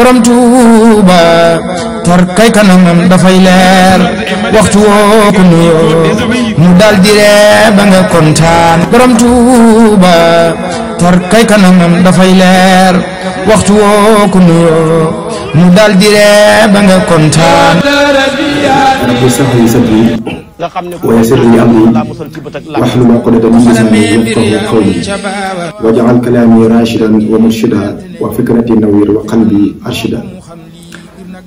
borom Tuuba tar kay kanamam dafay leer waxtu woo ko nuyoo mu dal di ree ba nga kontaan borom Tuuba tar kay kanamam dafay leer waxtu woo ko nuyoo mu dal di ree ba nga kontaan rabbi shrah li sadri wa yassir li amri wahlul uqdatan min lisani yafqahu qawli waj'al kalami rashidan wa murshida wa fikrati nawwir wa qalbi arshida.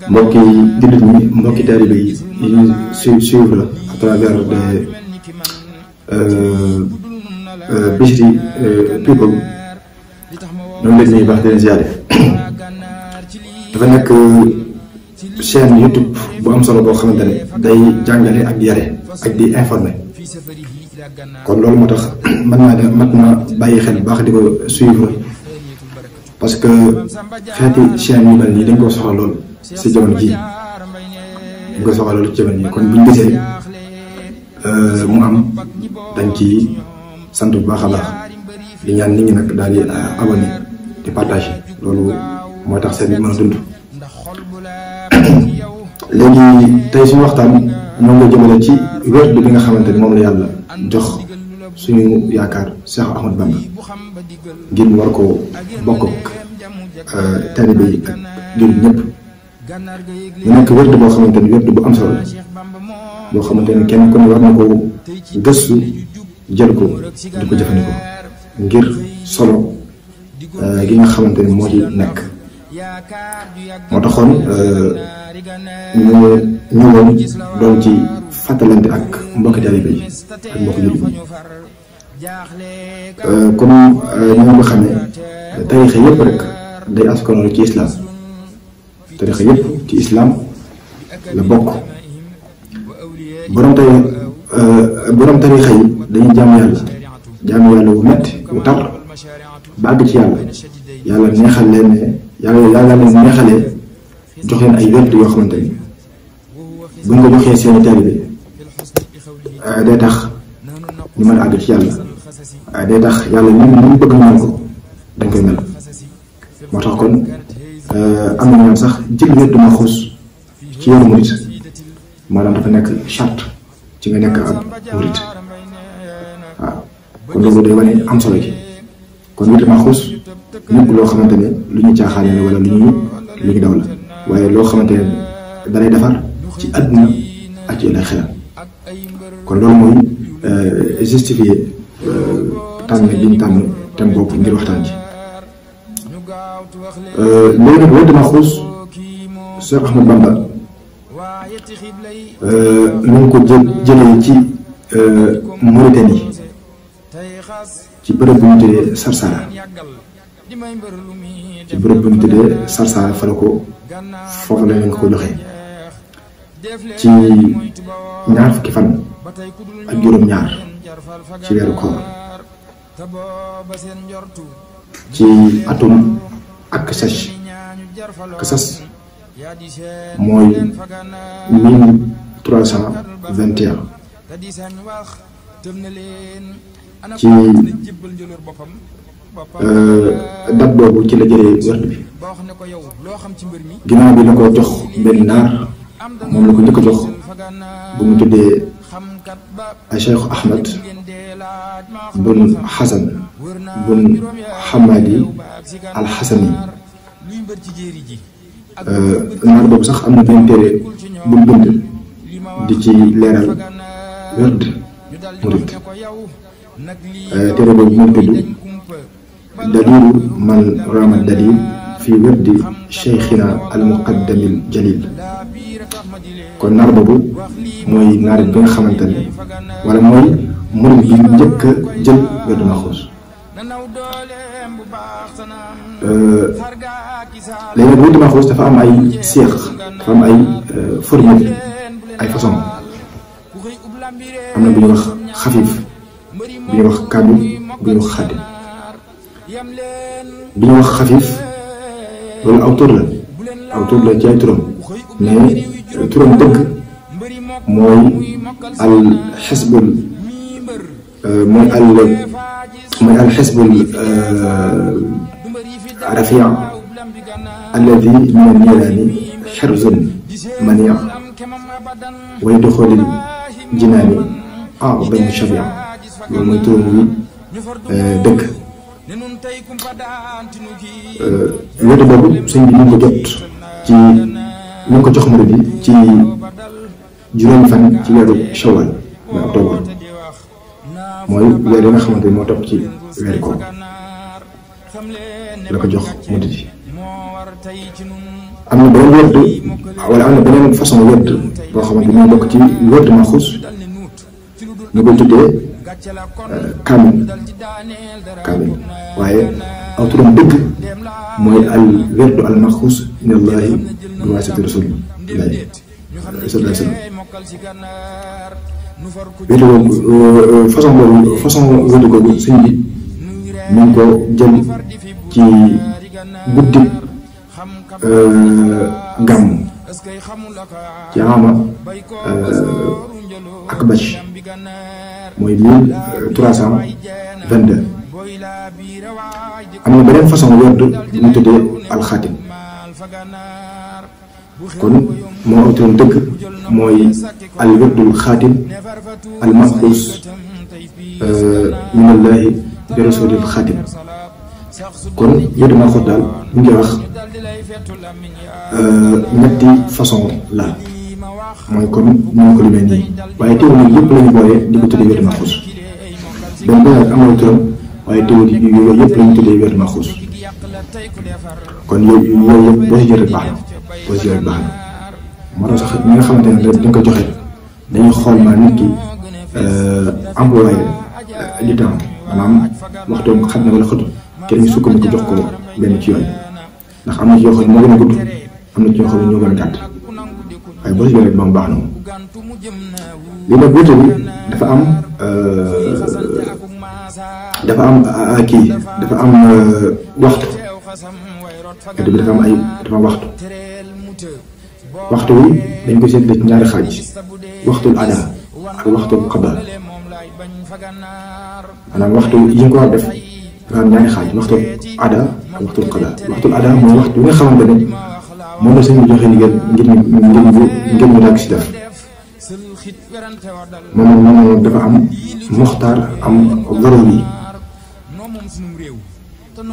mbokki jullit ñi mbokki taalibe yi suivre à travers des Bichri people ñoom leen ñuy baax di leen ziare dafa nekk chaîne YouTube bu am solo boo xamante ne day jàngale ak yare ak di informer kon loolu moo tax mat na bàyyi xel bu baax di ko suivre parce que xeeti chaîne yu mel nii dañ ko soxla lool si jamono ji dañ ko soxla lool ci jamono ji kon buñ gisee mu am dañ ci sant bu baax a baax di ñaan nit ñi nag daal di abonné di partager loolu mooy tax seen bi mën a dund. léegi tey suñu waxtaan ñoo ngi jëmale ci wérd bi nga xamante ni moom la yàlla jox suñu yaakaar Cheikh Ahmadou Bamba ngir war ko bokk ak taalibe yi ak jullit ñëpp mu nekk wérd boo xamante ni wérd bu am solo la boo xamante ni kenn ku ne war na ko gëstu jël ko di ko jëfandikoo ngir solo gi nga xamante ni moo ci nekk. moo taxoon ñu ñëwoon doon ci fàttalante ak mbokki taalibe yi ak mbokki jullit yi comme ñoo nga xamee tarixa yëpp rek day askanoo ci islam tarixa yëpp ci islam la bokk borom tarixa yi dañuy jaamu yàlla wu metti wu tar bàgg ci yàlla neexal leen ne yàlla leen neexalee jox leen ay wérd yoo xamante ni buñ ko joxee seeni taalibe day tax ñu mën a àgg ci yàlla day tax yàlla ni mu bëgg mel ko dañ koy mel moo tax kon am na ñoom sax jël wérd maxuus ci yoonu murit maanaam dafa nekk charte ci nga nekk ab murit waaw kon loolu day wane am solo ci kon wérd maxuus ñëpp loo xamante ne lu ñu caaxaane la wala lu ñu daw la waaye loo xamante ne dalay defar ci àdduna ak ci lay xelal kon loolu mooy justifier tànn bi ñu tànn thème boobu ngir waxtaan ci léegi nag wérd maxuus Cheikh Ahmadou Bamba ñu ngi ko jëlee ci Mauritanie ci bërëb bu ñu tuddee Sarsara ci bërëb bu ñu tuddee Sarsara fa la ko foofu la leen ko joxee ci ñaar fukki fan ak juróom-ñaar ci weeru koor ci atum ak Kasas mooy 1321 ci date boobu ci la jëlee wérd bi ginnaaw bi la ko jox benn naar moom la ko njëkk a jox bu mu tuddee Cheikh Ahmed bun Hasan bun Hamadi al Hasani naar boobu sax am na benn téere bu mu bind di ci leeral wérd murit téere boobu mu tudd dalilu man rama dalil fi wérdi cheikhina al muqaddamil jalil kon naar boobu mooy naar bi nga xamante ne wala mooy murit bi njëkk a jël wérdu maxuus léegi nag wérdu maxuus dafa am ay seex dafa am ay formule ay façon am na bu ñuy wax xafiif bu ñuy wax kaamil bu ñuy wax xaadim bi ñuy wax xafiif loolu aw tur la ci ay turam mais turam dëgg mooy al xisbul mooy al xisbul rafia alladi min an-niiraani xirzun mania way doxalil jinaani a'zamu sharia loolu mooy turam yi dëkk wetu boobu sëñ bi ñu ko jot ci ñu ko jox murid yi ci juróomi fan ci weeru shawal mooy octobre mooy weer yi nga xamante ni moo topp ci weeri koor la ko jox murid yi am na beneen wërd wala am na beneen façon wërd boo xamante ni moo bokk ci wërd maxuus ñu koy tuddee kaamil waaye aw turam dëgg mooy al werdu al maxuus min allahi bi waasitati rasulillahi sallallahu alayhi wa sallam werdu boobu façon werdu googu sëñ bi ñu ngi ko jël ci guddi gàmm ci ama ak bach mooy 1322 am na beneen façon werd bu ñu tuddee alxaatim kon moo autoon dëgg mooy al werdul xaatim al maxuus min allahi bi rasulil xaatim kon werdu maxuus daal bu ñu koy wax ñetti façon la mooy comme ni ñu ko limee nii waaye teewul nag yëpp la ñu boole di ko tuddee werdu maxuus benn benn am na turam waaye teewul yooyu yëpp la ñu tuddee werdu maxuus kon yooyu yëpp boo si jël rek baax na boo si jël rek baax na moo tax sax ñi nga xamante ne dañ ko joxe dañuy xool maa nit ki employé du temps maanaam waxtoom xam na wala xëtu kenn ñu sukkandiku jox ko benn ci yoon ndax am na ci yoo xam ne moo gën a gudd am na ci yoo xam ne ñoo gën a gàtt waaye boo si jël rek ba mu baax na moom li nag wute bi dafa am kii dafa am waxtu wute bi dafa am waxtu wi dañ ko seetlee ci ñaari xaaj waxtul ada ak waxtul qada maanaam waxtu yi nga ko war def dafa am ñaari xaaj waxtul ada ak waxtul qada waxtul ada mooy waxtu bi nga xamante ne moom la sëñ bi joxe ndigal ngir mu daal si def moom dafa am muxtaar am daruri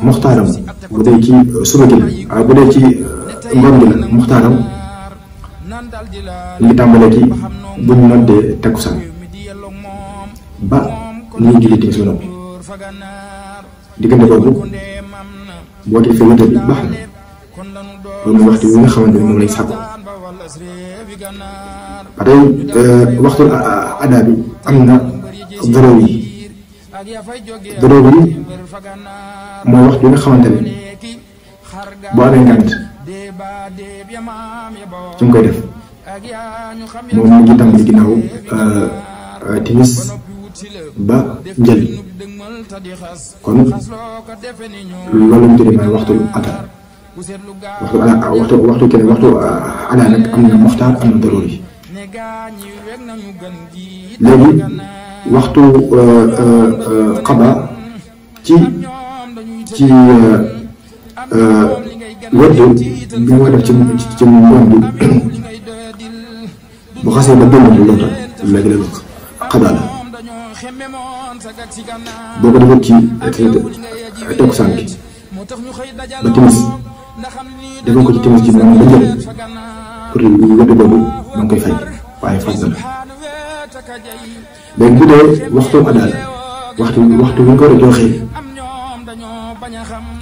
muxtaaram bu dee ci suba gi la bu dee ci ngoon gi la muxtaaram li ngi tàmbalee ci bu ñu noddee takkusaan ba nu ñuy julli timis ba noppi diggante boobu boo defee wéte bi baax na loolu mooy waxtu bi nga xamante ni moom lay sàkku ba tey waxtu ada bi am na daruri mooy waxtu bi nga xamante ne boo amee ngànt ci nga koy def moom mi ngi tàmbali ginnaaw timis ba njël kon loolu lañ tuddee mooy waxtu ada waxtu keneen waxtu ada nag am na muxtaar am na daruri léegi waxtu qada ci wedd bi nga def ci ngoon bi bu xasee ba génn loolu tam léegi la qada la boo ko defee ci takkusaan bi ba timis defoo ko ci timis ci moom ba njël pour wedd boobu da nga koy fay waaye fas na la léegi bu dee waxtu ada la waxtu bi nga ko war a joxee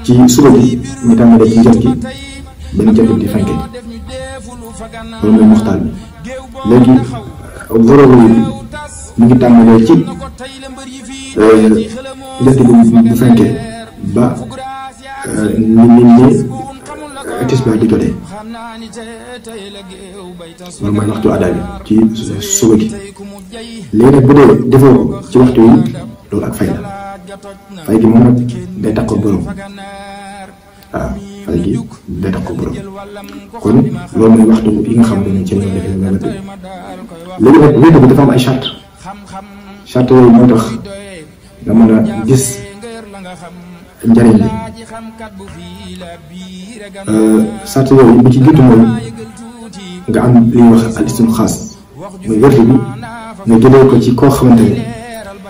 ci suba bi ñu tàmbalee ci njël gi benn jant di fenke loolu mooy muxtaar bi léegi daruri bi mu ngi tàmbalee ci jant bi bu fenkee ba nit ñi tisbaar di jotee loolu mooy waxtu ada bi ci suba gi léegi nag bu dee defoo ko ci waxtu yi loolu ak fay la fay gi moom nag day tax ko borom waaw fay gi day tax ko borom kon loolu mooy waxtu yi nga xam ne ci la ñu defee wér léegi nag wér bi dafa am ay charte yooyu moo tax nga mën a gis njariñ li sart yooyu bi ci jiitu mooy nga am li ñuy wax al ismu xaas muy wérd bi nga jëlee ko ci koo xamante ne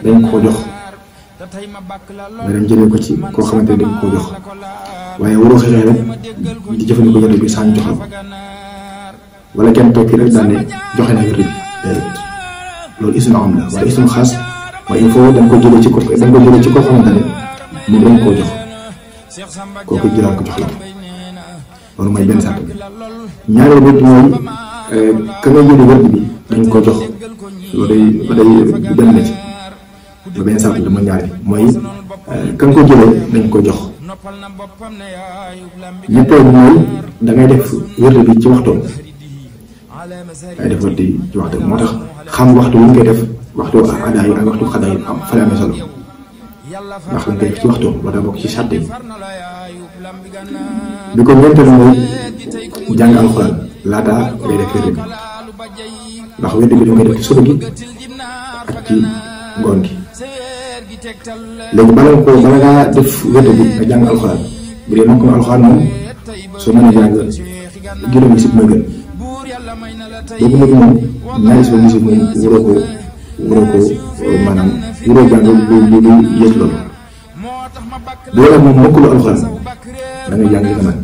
dañ koo jox nga dem jëlee ko ci koo xamante ne dañ koo jox waaye waroo xëy rek di jëfandikoo wérd bi saa ñu joxal wala kenn toog rek daal ne joxe na wérd bi loolu ismu am la wala ismu xaas mooy il faut dañ ko jëlee ci koo xamante ne moom dañ koo jox kooku jëlaat ko jox la loolu mooy benn sart bi ñaareel bi mooy ka ngay jëlee wérd bi dañ ko jox loolu day benn la ci lu benn sart la mooy ñaar bi mooy ka nga ko jëlee dañ ko jox ñetteel bi mooy da ngay def wérd bi ci waxtoom dangay def wérd bi ci waxtoom moo tax xam waxtu wi ñu koy def waxtu adaa yi ak waxtu xadaa yi am fale amee solo ndax dañ koy def ci waxtoom wala bokk ci sart yi bi ko ñeenteel mooy jàng alxuraan laataa ngay def wérd bi ndax wérd bi dañ koy def ci suba gi ak ci ngoon gi léegi bala ngaa def wérd bi nga jàng alxuraan bu dee nag alxuraan moom soo mën a jàng juróomi bisib mooy gën boobu nag moom ñaari si bisib moom waroo ko maanaam waroo jàng lu yées loolu bu dee nag moom mokkalu alxuraan da ngay jàng li nga mën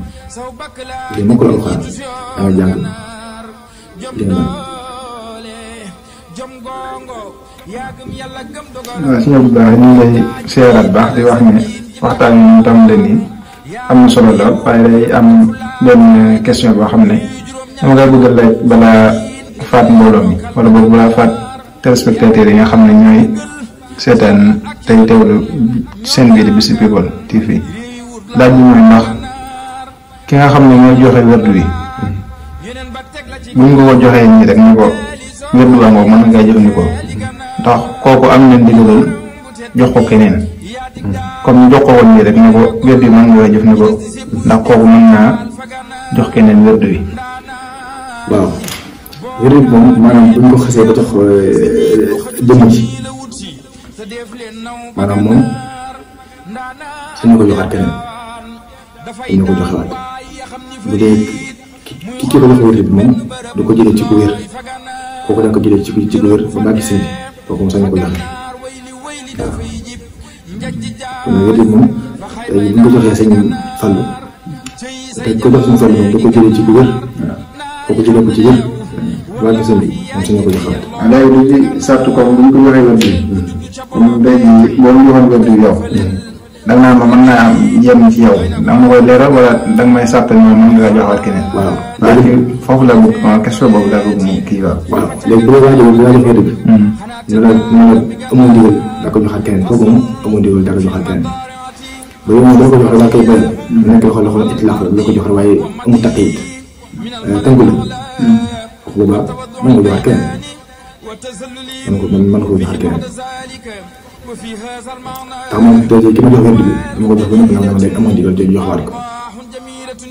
bu dee mokkalu alxuraan da ngay jàng li nga mën. waaw sëñ Abdou Lahad ñu ngi lay seeraat baax di wax ne waxtaan wi tam leen nii am na solo lool waaye day am benn question boo xam ne dama nga bëgg a laaj balaa faat mbooloo mi wala boog balaa faat téléspectateurs yi nga xam ne ñooy seetaan tey teewlu seen biir Bichri People TV laaj bi mooy ndax ki nga xam ne mooy joxe wérdu wi buñ ko joxee ñii rek ñu ko wérdu waa ngoog mën na ngaa jëfandikoo ndax kooku am na ndigalul jox ko keneen comme jox ko woon nii rek ne ko wérdu wi mën nga jëfandikoo ndax kooku mën naa jox keneen wérdu wi. waaw wérdu bi moom maanaam buñ ko xasee ba jox jëmm ji maanaam moom suñ ko joxaat keneen suñ ko joxewaat bu dee ki ko jox wérdu bi moom du ko jëlee ci ku wér kooku da nga ko jëlee ci ku wér ba bàgg seen kooku moom sañ ko joxe waaw kon wérdu bi moom tey bu ñu ko joxee sëñ Fallu te ko jox suñu Fallu moom da ko jëlee ci ku wér kooku jëlee ko ci wér ba bàgg seen bi moom sañ ko joxewaat. waaw léegi li ci sartu ko bu ñu ko joxee wérdu bi comme léegi boo ñu joxoon wérdu bi yow da nga naan ma mën naa am yem ci yow da nga ma koy leeral wala da nga may sàttal ñoom mën nga joxaat keneen. waaw léegi foofu la bëgg question boobu laa bëgg mu kii waaw. waaw léegi bu la waajal bu la jox wérdu bi. ñu la amoo ndigal daa ko joxaat keneen kooku moom amoo ndigal daa ko joxaat keneen ba yow moom boo ko joxee daa koy bëri. mu nekk loxo itlaax la ko jox waaye amul taqyid tënku la. boobaa mën nga joxaat keneen mën ko joxaat keneen. tax moom tey ki ma jox wérdu bi dama ko jox ba noppi nag man léegi amoon ndigal tey joxaat ko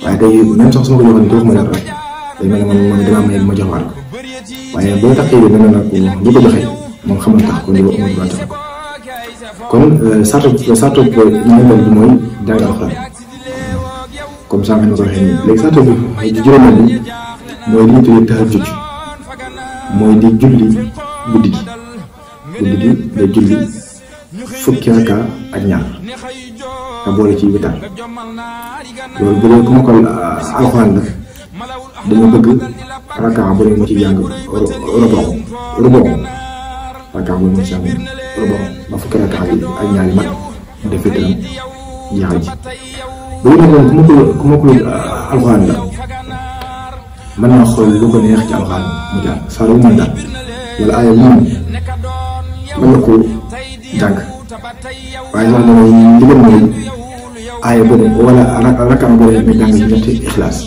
waaye tey même sax su ma ko joxoon te waxuma dara rek day mel ne man damaa may ma joxaat ko waaye boo taxee bi mel na nag ñu ko joxee moom xam na tax kon ñu amul droit joxe ko kon sartu ñeenteel bi mooy jàng alxuraan comme ça nga ko waxee nii léegi sartu bi juróomeel bi mooy li ñu tuddee tahajjud mooy di julli guddi gi nga julli fukki raka ak ñaar nga boole ci witar loolu bu dee ku ma ko alxuraan la dañu bëgg raka bu ne mu ci jàng rubox raka bu ne mu ci jàng rubox ba fukki raka ak ñaar yi mat mu def witaram jeexal ci bu ñu nekkoon ku ma ko alxuraan la mën naa xool lu ko neex ci alxuraan mu jàng saa yu mën daal wala aaya bu mën na ko jàng waaye sax dama ndigal mooy aaya bu ne wala rakam bu ne nga jàng ñetti ixlaas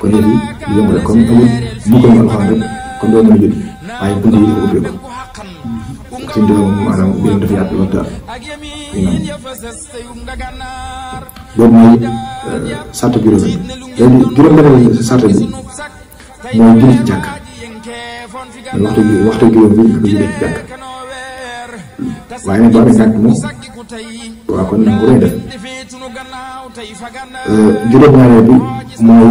kon yëpp yi yomb la comme amul mu ko alxuraan rek kon doo mën a jël waaye bunt yi dafa ubbeeku suñ doon maanaam biram dafa yaatu lool daal boobu mooy sartu juróom léegi juróom-benn sartu bi mooy julli ci jàkk waxtu juróom bi nga ko julli ci jàkk waaye nag boo amee ngànt moom waaw kon nangu koy def juróom-ñaareel bi mooy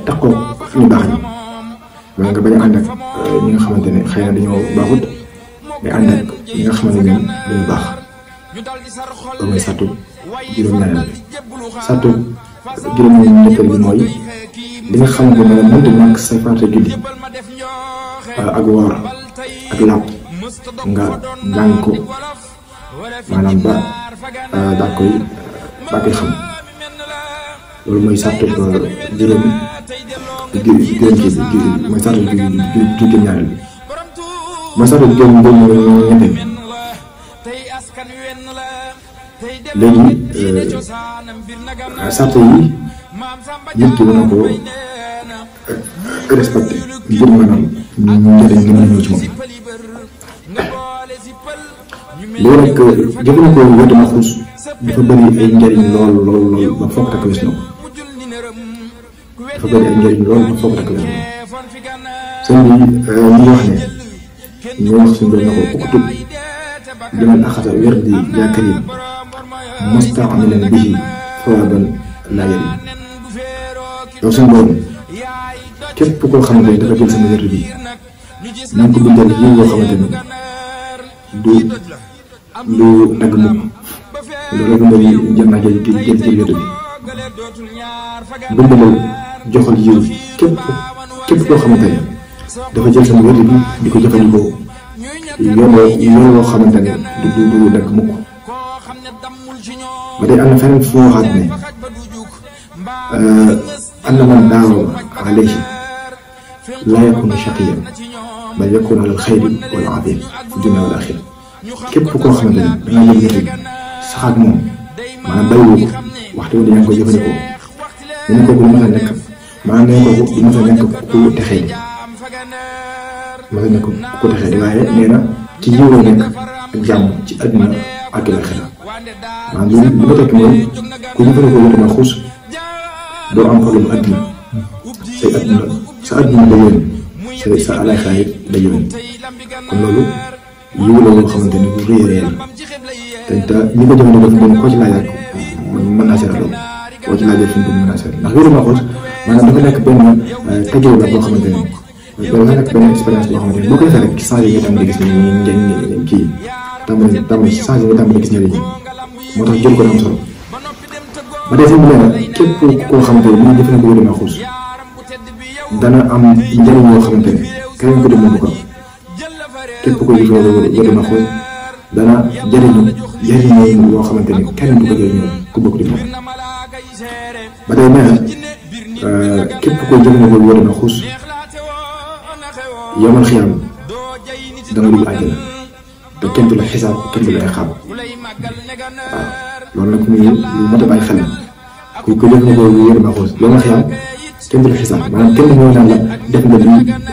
takkoo ñu baax ñi mooy nga bañ a ànd ak ñi nga xamante ne xëy na dañoo baaxut mais ànd ak ñi nga xamante ne dañu baax loolu mooy sàttu juróom-ñaareel bi sàttu juróom-ñetteel bi mooy li nga xamante ne mënta ñàkk sa farata julli ak woor ak làpp nga jàng ko maanaam daa koy xam loolu mooy sàttu juróom kii bi mooy sàttu juróom-ñaareel bi mooy sàttu juróom-ñetteel léegi sàrt yi nit ki dana ko respecté ngir maanaam njëriñ nga mën a ñëw ci moom léegi nag jëfandikoo wetu maxuus dafa bëri ay njëriñ lool ba foog takk wees na ko dafa bëri ay njëriñ lool ba foog takk wees na ko sëñ bi ñu ngi wax ne ñu wax suñu doon na ko uktub liman axata werdi yaa karim musta'milan bihi sawaban laa yarim yow suñu borom képp koo xamante ne dafa jël sama wér bi na nga ko bindal yi yoo xamante ni du dagg mukk loolu bindal jël naa jël wér bi bindalal joxal yiw képp koo xamante ne dafa jël sama wér bi di ko jëfandikoo yoon woo xamante ne du dagg mukk ba tey am na feneen fu waxaat ne anna man daawama alayhi laa yakunu shaqiyan bal yakunu alal xayri wal aafiyati fi dunya wal axira képp koo xamante ne da ngaa jël wér saxaat moom maanaam bàyyiwoo ko waxtu bi yaa ngi koy jëfandikoo ñu ne kooku du mën a nekk maanaam nee kooku du mën a nekk ku texee di mën a nekk ku texee di waaye nee na ci yiw la nekk ak jàmm ci àdduna ak àllaaxira maanaam li ma tekk mooy ku jëfandikoo wér ma xuus doo am problème àdduna say àdduna sa àdduna da yónni sa àllaaxira it da yónni kon loolu yiw la yoo xamante ni bu rëy a rëy la te ñi ko jëfandikoo dafa doon koo ci laajaat mën naa seet loolu koo ci laajaat fi mu mën naa seet ndax wér ma xuus maanaam dafa nekk benn tajoo la boo xamante ni dafa nekk benn expérience boo xamante ni boo ko defee rek changé nga tàmbali gis ni kii tàmbali changé nga tàmbali gis njëriñ moo tax jël ko da am solo ba tey sëñ bi nee na képp koo xamante ni mu ngi jëfandikoo wér ma xuus dana am njëriñ yoo xamante ne keneen ko demoon du ko képp koy jëfandikoo wér ma xuus dana jëriñu yoo xamante ni kenn du ko jëriñoo ku bokk di moom ba tey nee na képp koy jëfandikoo wér ma xuus yomal xiyam danga dugg àjjana te kenn du la xisaab kenn du la iqaab waaw loolu nag muy lu mat a bàyyi xel ku jëfandikoo wér ma xuus yomal xiyam kenn du la xisaab maanaam kenn mooy naan la def nga li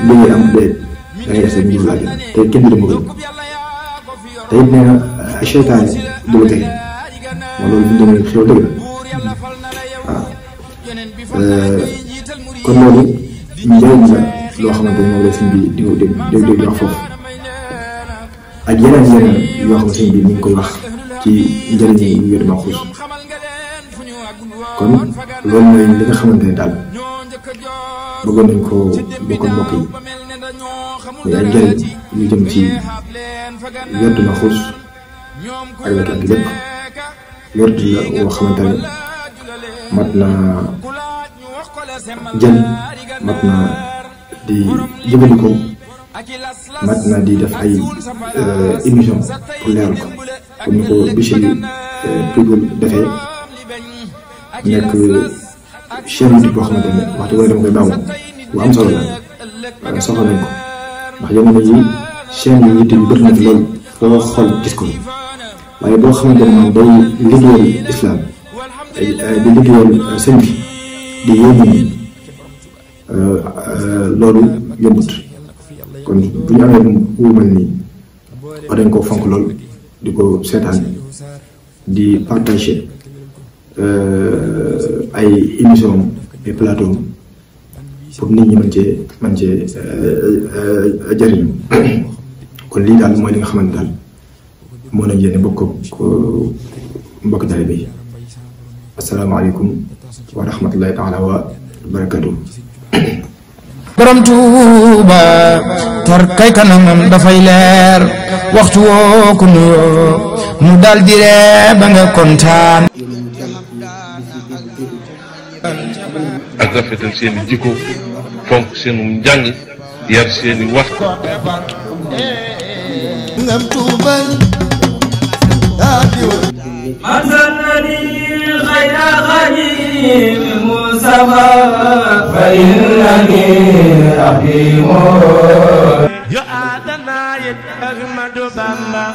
ngay am déet da ngay def rek ñu àjjana te kenn du la mbugal te it nee na seytaane du la tege moom loolu fi mu doon xew dëgg la waaw kon loolu njëriñ la loo xamante ni moom la sëñ bi di wax foofu ak yeneen yoo xam ne sëñ bi ñu ngi koy wax ci njëriñu wér ma xuus kon loolu mooy li nga xamante ne daal bëggoon nañ ko bokk mbokk yi muy ay njëriñ yu jëm ci wér ma xuus ak wetu ak lépp wér la woo xamante ne mat na jël mat na di jëfandikoo mat na di def ay émission pour leeral ko comme ni ko Bichri Touré defee nekk chaîne YouTube boo xamante ne waxtu booy dama koy baamu bu am solo la soxla nañ ko ndax jamono yi chaîne yu YouTube yi bëri na fi lool foo xool gis ko waaye boo xamante ne moom day liggéeyal islam di liggéeyal sëñ bi di yóbbu loolu yombut kon bu ñu amee wu mel nii war nañ koo fonk lool di ko seetaan di partager ay émission ay plateau pour nit ñi mën cee jariñu kon lii daal mooy li nga xamante daal moo nañ yéene bokk mbokk taalibe yi asalaamaaleykum wa rahmatullahi taala wa barakatuh. borom Tuuba tarkay kanamam dafay leer waxtu woo ku nuyoo mu dal di ree ba nga kontaan. ak rafetal seeni jikko fonk seenu njàng yar seeni wax. ngam tuubal mazalani khayra khadim musafa fa innani aqimu ya adana ya ahmadu bamba